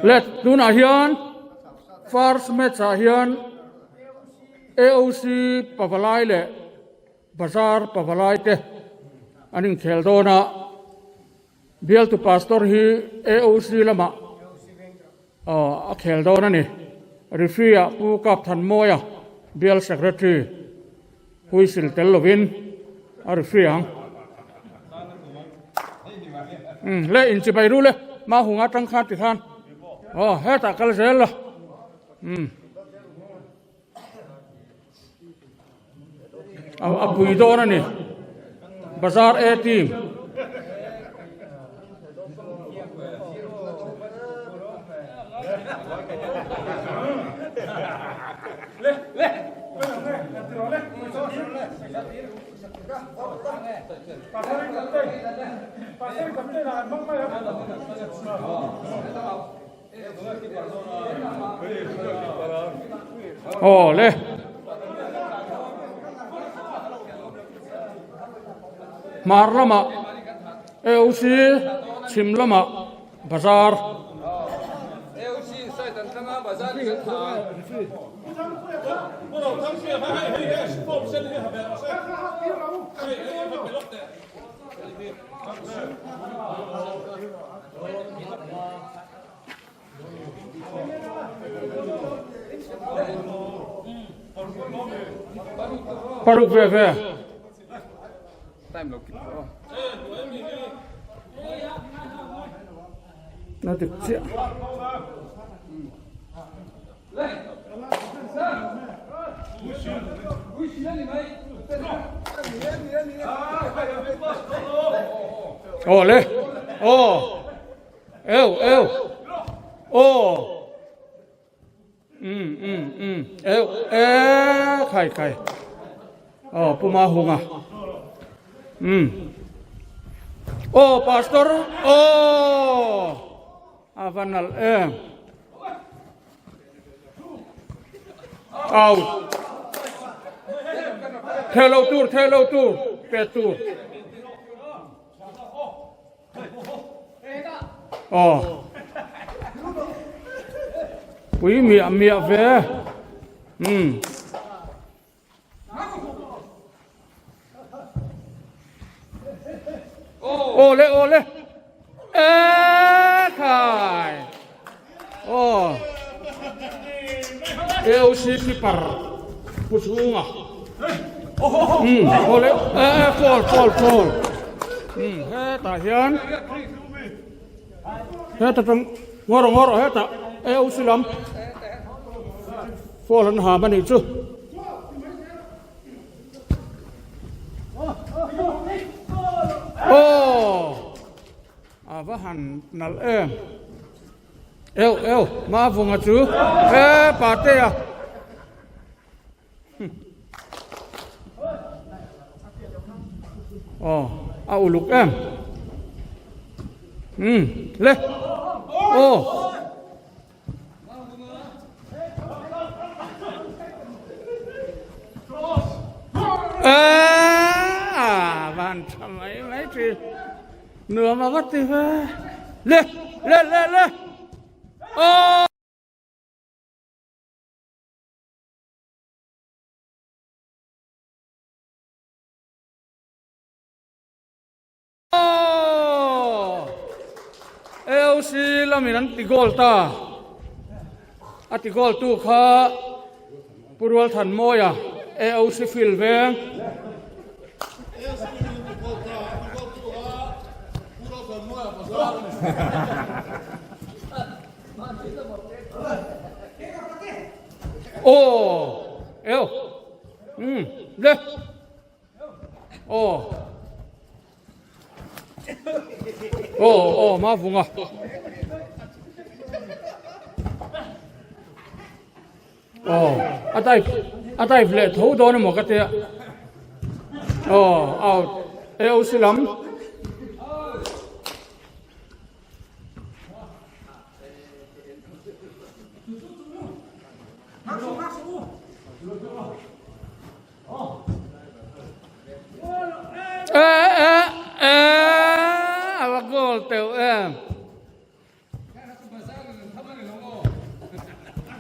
Le tunah hian first match ah hian AOC Pavalai leh Bazar Pavalai te an inkhel dawn a, bialtu pastor hi AOC lamah a khel dawn a ni. Referee ah Pu Kapthanmawia bial secretary huisil tel lovin a referee ang. Um le inchibai ru le ma hunga tang khan ti khan aw hetah kal zel la um a pui dawn a ni bazar A team Aw le. Hmar lamah AOC chhim lamah bazar. Paruk ve ve. Na dik chiah. Aw le. Aw. Eu eu. Aw. Um um um. Eu e khai khai. Aw puma hunga. Um. Aw pastor. Aw. A va nalh em. Out. Theh lo tur, theh lo tur, pet tur. Aw. Pui miah miah ve. Um. Aw le aw le e khai aw AOC keeper pu chhunga um aw le e fall fall fall um hetah hian heta tang ngawr ngawr hetah AOC lam Phone an ham a nih chu. Aw a va han nalh em. Eu eu ma vunga chu e pate a. Aw a uluk em. Um le. Aw. Van tha mai mai thi nuam a va ti ve le le le le aw. AOC lamin an ti goal ta. A ti goal tu kha Pu Rualthanmawia AOC field veng. Aw eo um le. Aw. Aw aw ma vunga. Aw a type a type leh tho dawn emaw ka tia. Aw out AOC lam. A va goal teuh em.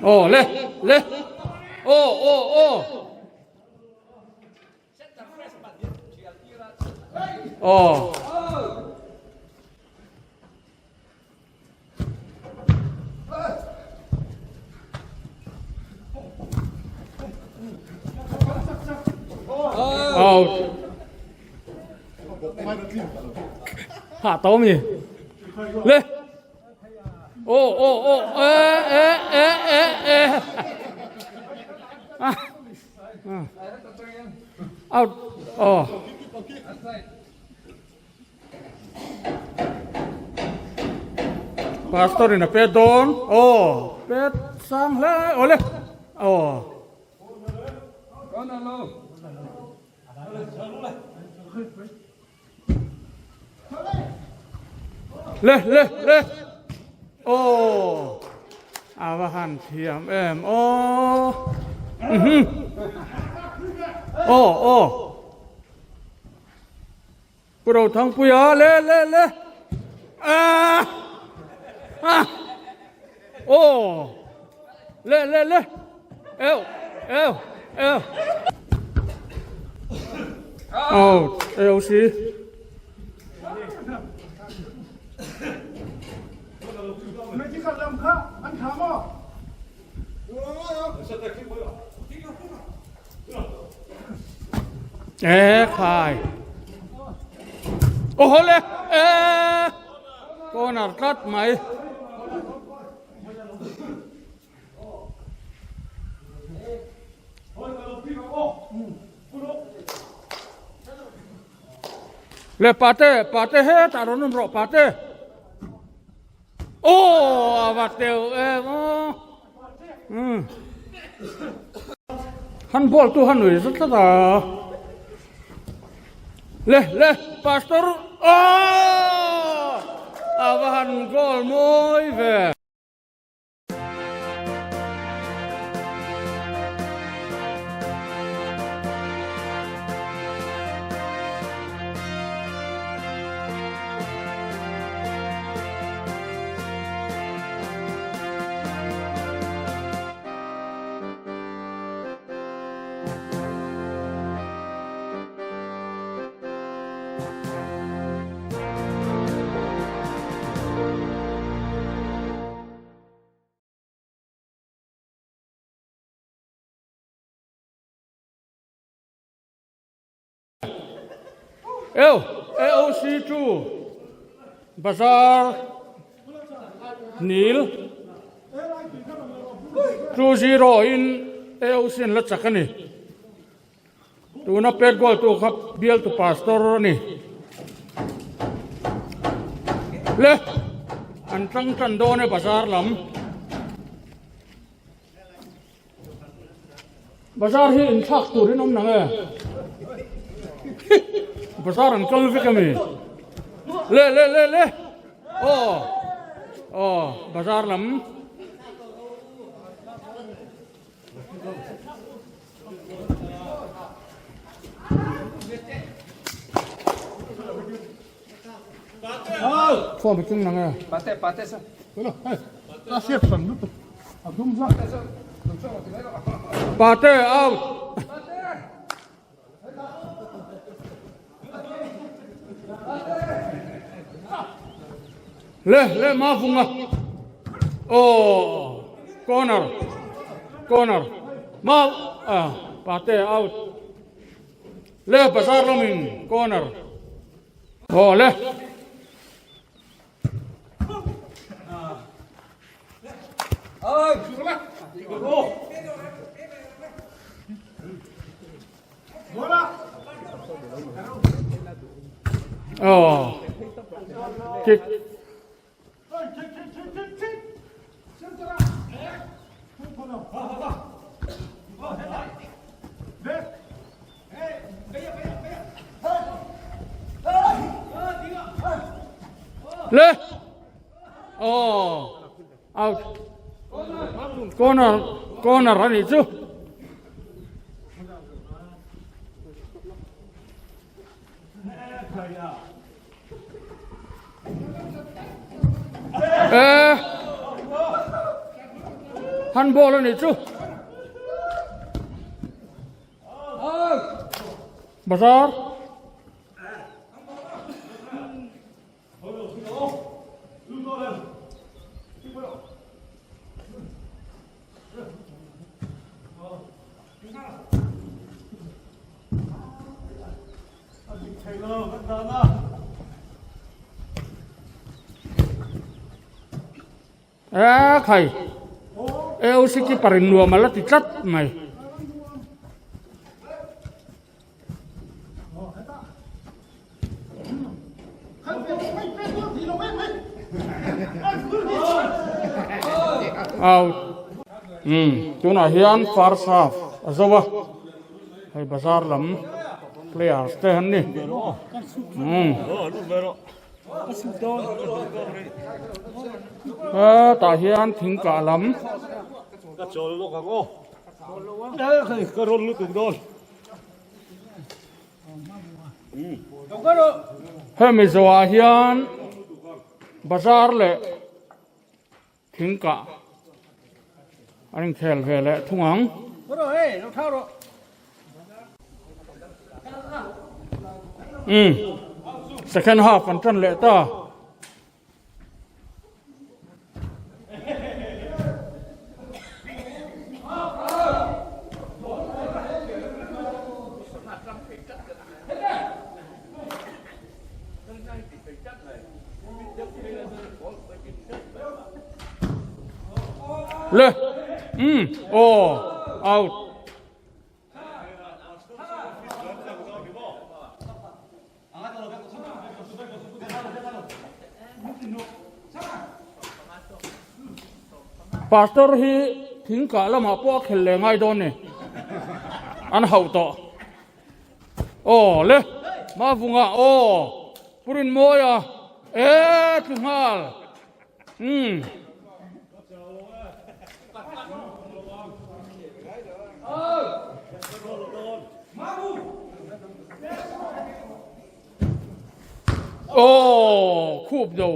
Aw le le aw aw aw aw Out. Hạ tóm gì? Lên. Ô ô ô ê ê ê ê ê. À. À. Out. Ồ. Pastor in a pet dawn. Aw pet sang hle awle. Aw. Le le le. Aw. A va han thiam em aw. Aw aw. Pu Rothangpuia le le le ah ah aw le le le eu eu eu aw eu si E khai. Aw le e corner tlat mai. Le pate pate hetah rawn awm rawh pate. Aw a va teuh em aw. Umm. Handball tu han ui zat tlat a. Le le pastor aw a va han goal mawi ve. Eu, AOC chu bazar nil 2-0 in AOC an la chak a ni. Tuna pet goal tu kha bial tu pastor a ni. Le, an tang tan dawn e bazar lam. Bazar hi inthlak turin awm nang e. Bazar an kal vek ami. Le le le le. Aw. Aw, bazar lam. Form hi chung nang e. Pate pate sa. Pate out. Le le ma vunga. Oh corner. Corner. Ma ah pate out. Le bazar lamin corner. Aw le. Aw. Kick. Le. Oh. Out. Corner. Corner ani chu. Eh. Handball a nih chu. Bazar. A khai AOC keeper in nuam a la ti tlat mai. Out. Um tunah hian first half a zo a hei bazar lam players te an ni. Um. Hetah hian thingkah lam. Ka chawl lawk ang aw. Ka rawn lutuk dawn. Hemi zawhah hian bazar leh thingkah an inkhel ve leh thung ang. Umm second half an tan leh ta. Le umm aw out. Pastor hi thingkah lamah pawh a khel leh ngai dawn ni. An hauh tawh. Aw le Mavunga aw Purinmawia e tlu nghal. Umm. Aw khup do.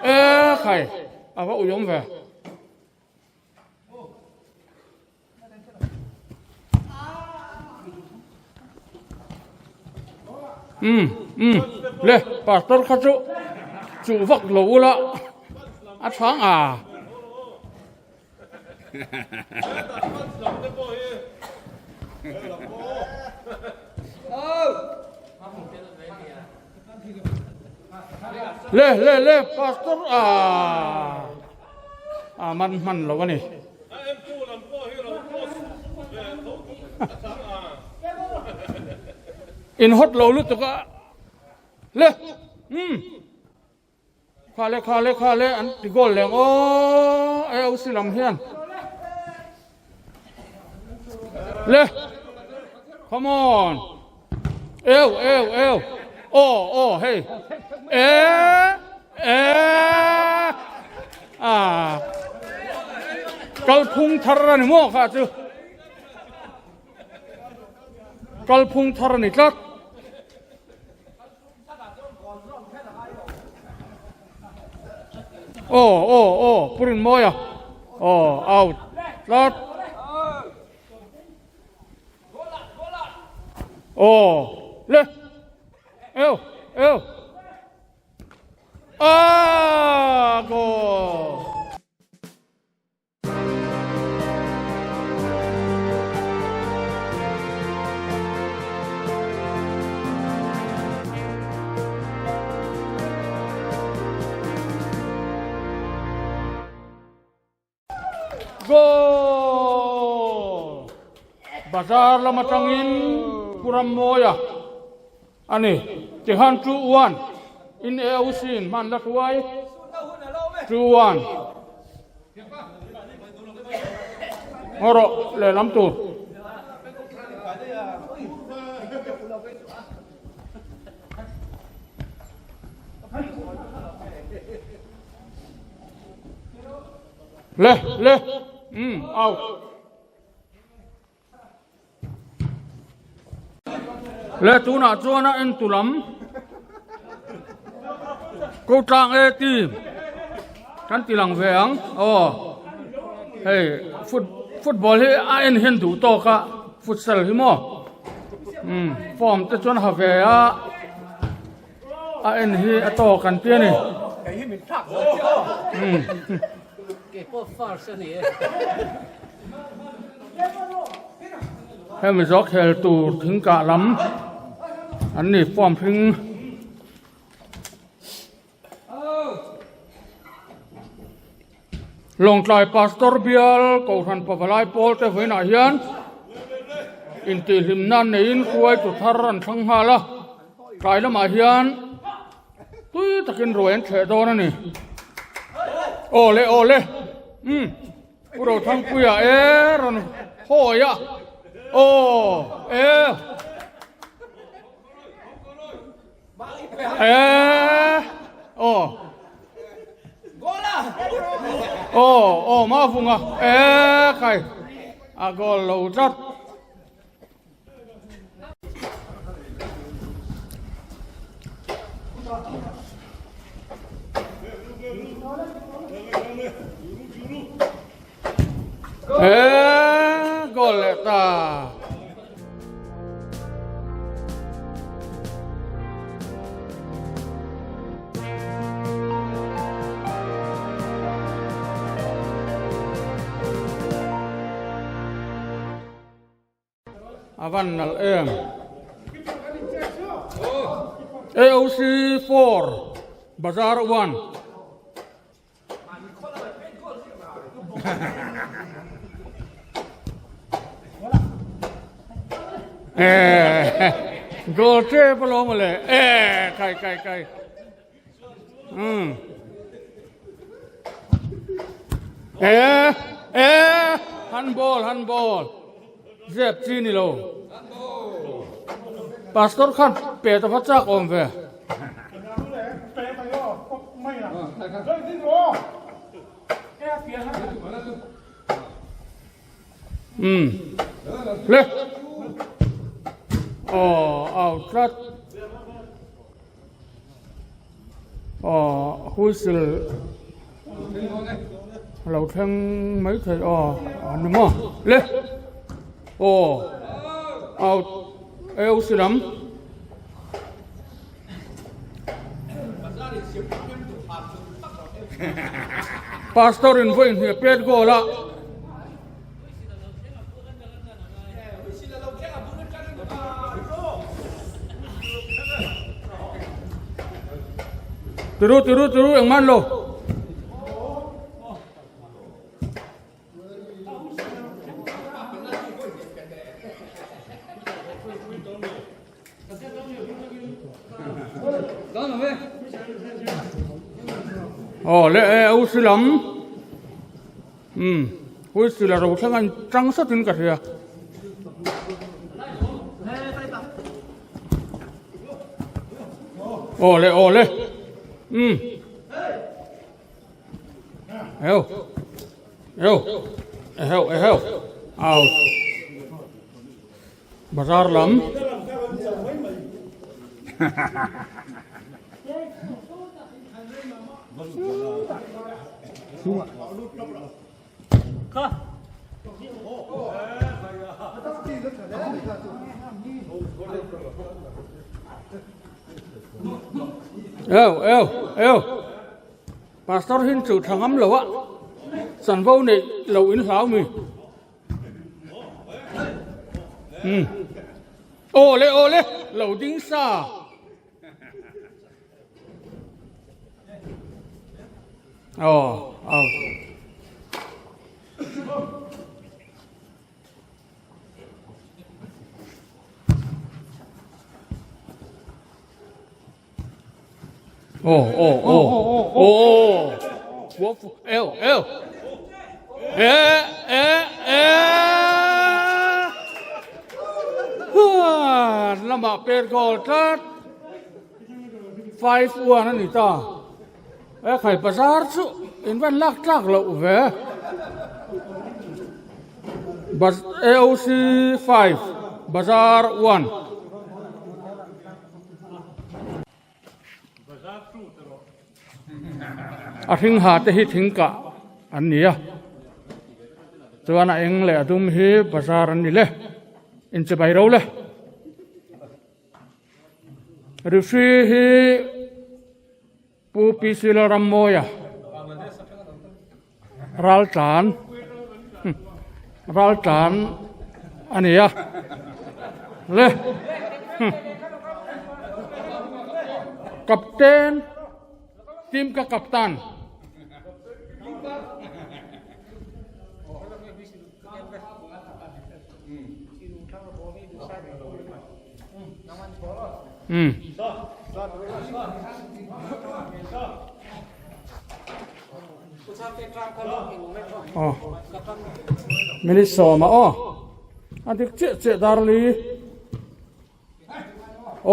E khai a va ui awm ve. Um um le pastor kha chu chu vak lo ula a chhang a. Le le le pastor a a man hman lo a ni. In hot lo lutuk a le um kha le kha le kha le an ti goal leng aw AOC lam hian le come on eu eu eu aw aw hei e e a kalphung thar a ni maw kha chu kalphung thar a ni tlat aw aw aw purin mawi a aw out tlat Aw le eu eu a goal. Goal! Bazar lam atangin Pu Rammawia a ni. Tihan 2-1 in AOC in hman la hruai 2-1. Ngaw rawh lehlam tur. Le le um out. Le tunah chuan a en tu lam ko tlang e team kan ti lang ve ang aw. Hei foot football hi a en hian duh tawk a futsal hi maw umm form te chuan ha ve a a en hi a tawk an tia ni umm. Hemi zawk khel tur thingkah lam an ni form hring. Lawngtlai Pastor bial Kohhran Pavalai pawl te vawiinah hian intihhlim nan neiin hruaitu thar an thlang nghal a, tlai lamah hian tui takin ruai an thleh dawn a ni. Aw le aw le umm Pu Rothangpuia e rawn hawi a aw e. Eh, oh. Oh, oh, ma vunga. Eh, khai. A goal lo tlat. Eh, goal leh ta. A van nalh em. AOC 4 Bazar 1. Eh, goal tep alawm le. Eh, kai kai kai. Um. Eh, eh, handball, handball. Zep chi ni lo. Pastor khan pe ta va chak awm ve. Um. Le. Oh, out tlat. Aw whistle a lo thleng mai thei aw a ni maw le aw out AOC lam. Pastor in vawi hnih a pet goal a. Tiru tiru tiru engman lo. Aw le e au silam. Umm whistle a ro thleng a in tang satin ka hria. Aw le aw le umm eo eo eheu eheu out bazar lam. Eo eo eo pastor hin chu tha ngam lo a chanvo neih lo in hlau mi um aw le aw le lo ding sa. Aw aw. Aw aw aw aw aw aw e e e lamah per goal tlat 5-1 a ni ta e khai bazar chu in van lak tlak loh ve AOC 5 bazar 1. A hring ha te hi thing kah an ni a. Chuan a eng leh a dum hi bazar an ni le. Inchibai ro le. Referee hi Pu PC Lalrammawia Raltlan Raltlan a ni a le Captain team ka captain Um. Aw minute sawma aw a dik chiah chiah darli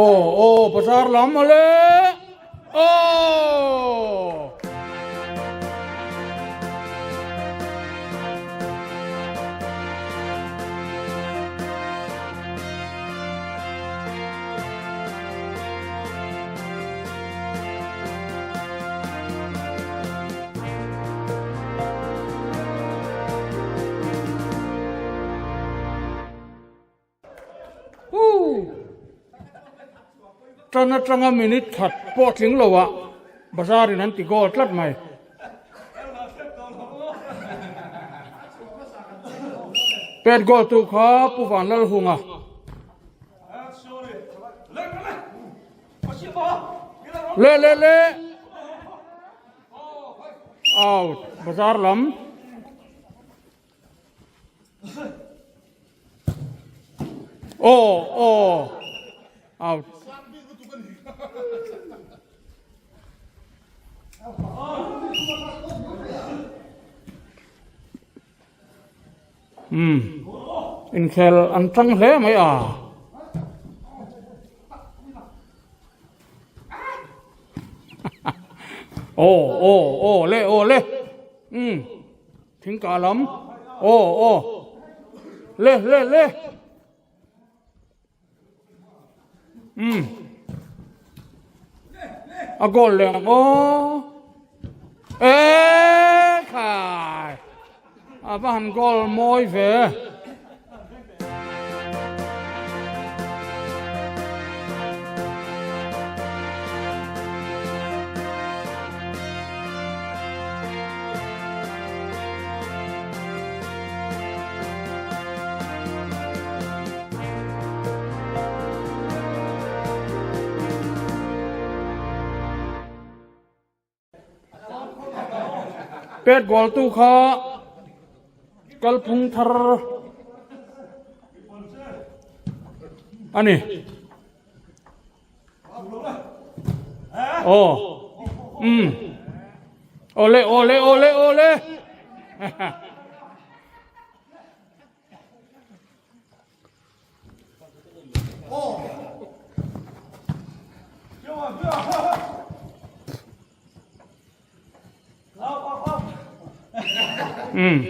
aw aw bazar lam ale aw. Tan atanga minute khat pawh tling lo ah bazar in an ti goal tlat mai. Pet goal tu kha Pu Vanlalhunga. Le le le. Out bazar lam. Aw aw out. Um inkhel an tang hle mai a. Aw aw aw le aw le um. Thingkah lam aw aw le le le um a goal leh ang aw e khai a va han goal mawi ve. Pet goal tu kha kalphung thar a ni. Aw um awle awle awle awle Um.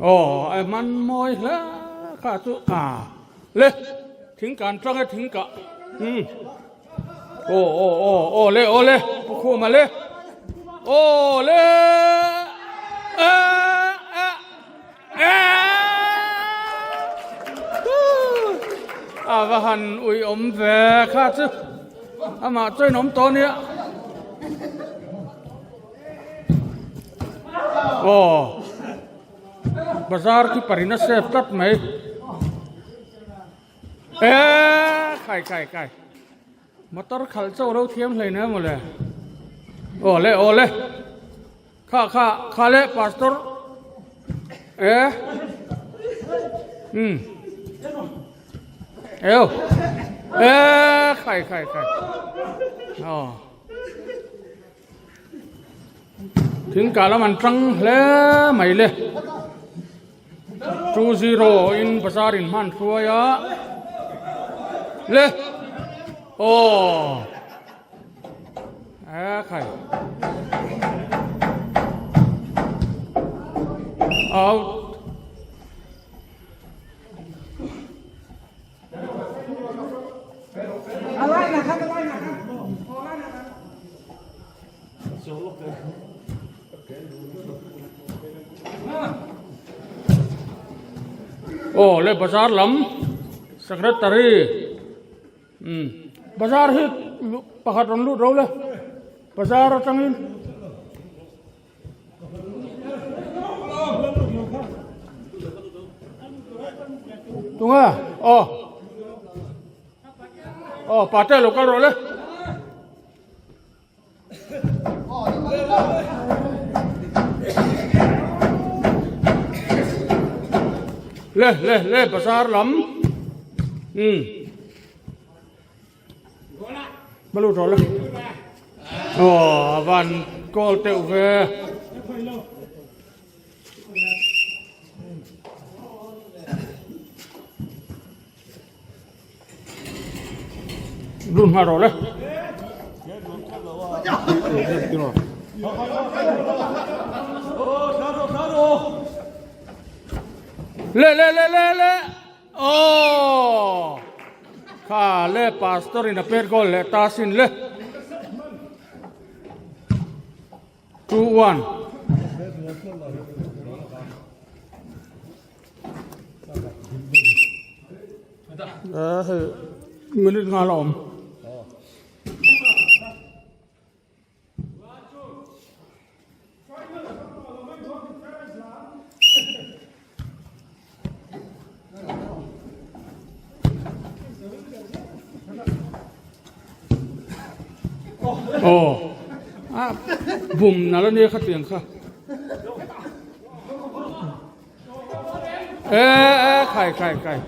Aw a man mawi hle kha chu a le thing kan tang e thing kah um aw aw aw aw le aw le pu khuma le aw le a a A va han ui awm ve kha chu amah chuan awm tawh nia aw bazar khi parin a save tlat mai e khai khai khai motor khalh chauh lo thiam hlei nen mawle aw le aw le. Kha kha kha le pastor e um eo. E khai khai khai. Aw. Thingkah lam an tang hle mai le. 2-0 in bazar in hman hruai a. Le. Aw. E khai. Out. Aw le bazar lam secretary umm bazar hi pakhat rawn lut ro le bazar atangin. Tunga aw aw pate lo kal rawh le. Le le le bazar lam um Ba lut rawh le. Aw a van kawl teuh ve. Lut nghal rawh le. Le le le le le. Aww! Kha le pastor in a pet goal leh ta sin le. 2-1. Eh, hei minute nga la awm. Aw a bum nal ania kha tiang kha e e khai khai khai.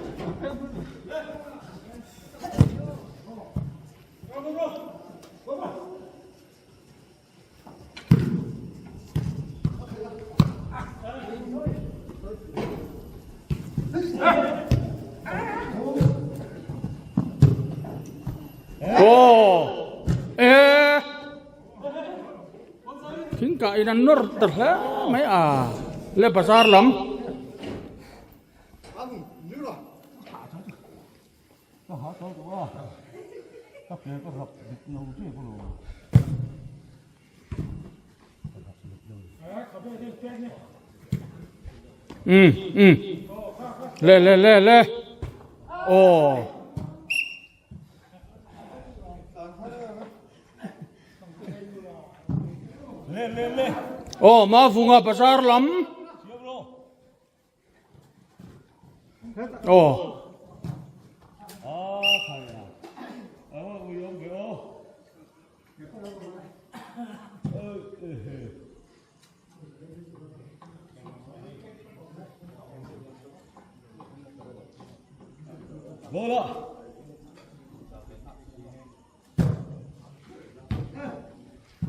Aw e thingkah in an nawr ta hle mai a le bazar lam. Ka ha tawh tawh a, ka ke ka rap dik lo chiah ka lo. Um um le le le le aw. Le le le. Aw mavunga bazar lam. Aw.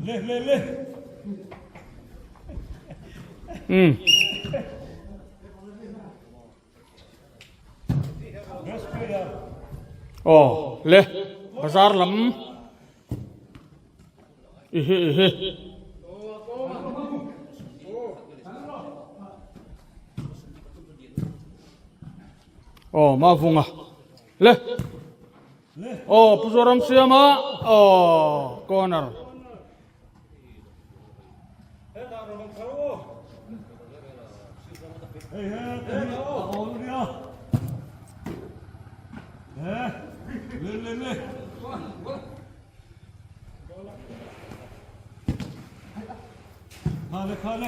Le le le. Um. Best player. Aw le bazar lam ihi ihi. Aw mavunga le. Aw Pu Zoramsiama aw corner.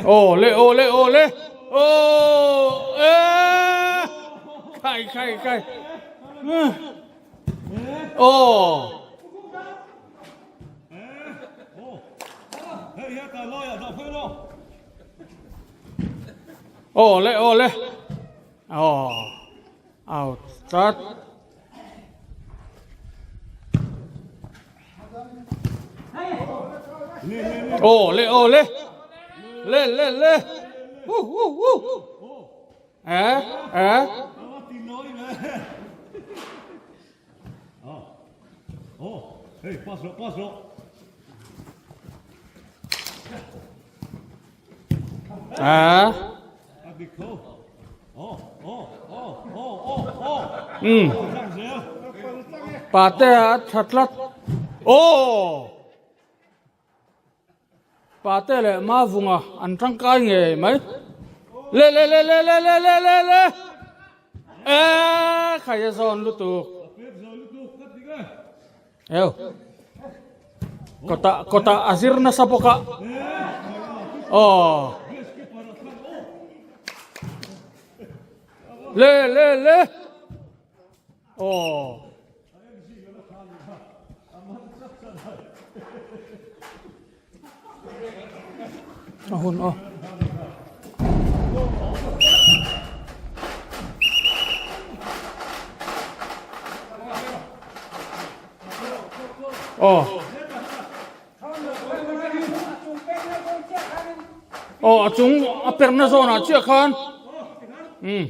Aw le aw le aw le aw e khai khai khai. Aw. Aw le aw le. Aw. Out start. Aw le aw le le le le hu hu hu eh eh eh um pate a tha tlat aw pate leh mavunga an tangkai ngei mai le le le le le le le le le eh khai a zawn lutuk eu kawtah kawtah a zir nasa bawk a aw le le le aw a hun aw. Aw. Aw a chung a perna zawnah chiah khan. Um.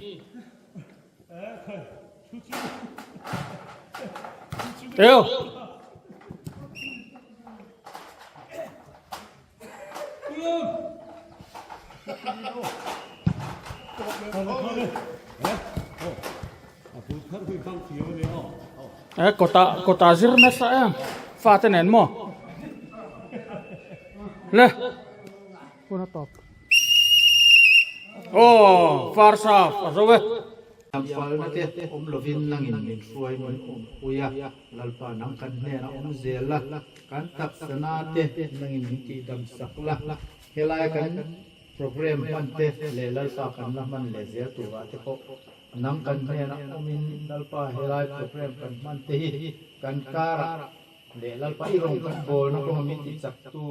Eu. E kawtah kawtah zir nasa em fate nen maw le hun a tawp aw far saf a zo e. Falna te awm lovin nangin min hruai min awmpui a, Lalpa nang kan hnenah awm zel la, kan taksana te nangin min tihdam sak la, helai kan program hman te leh Lalpa kan la hman leh zel turah te pawh nang kan hnenah awmin Lalpa helai program kan hman te hi kan karah leh Lalpa i rawn kan bawlna kawnga min tichaktu.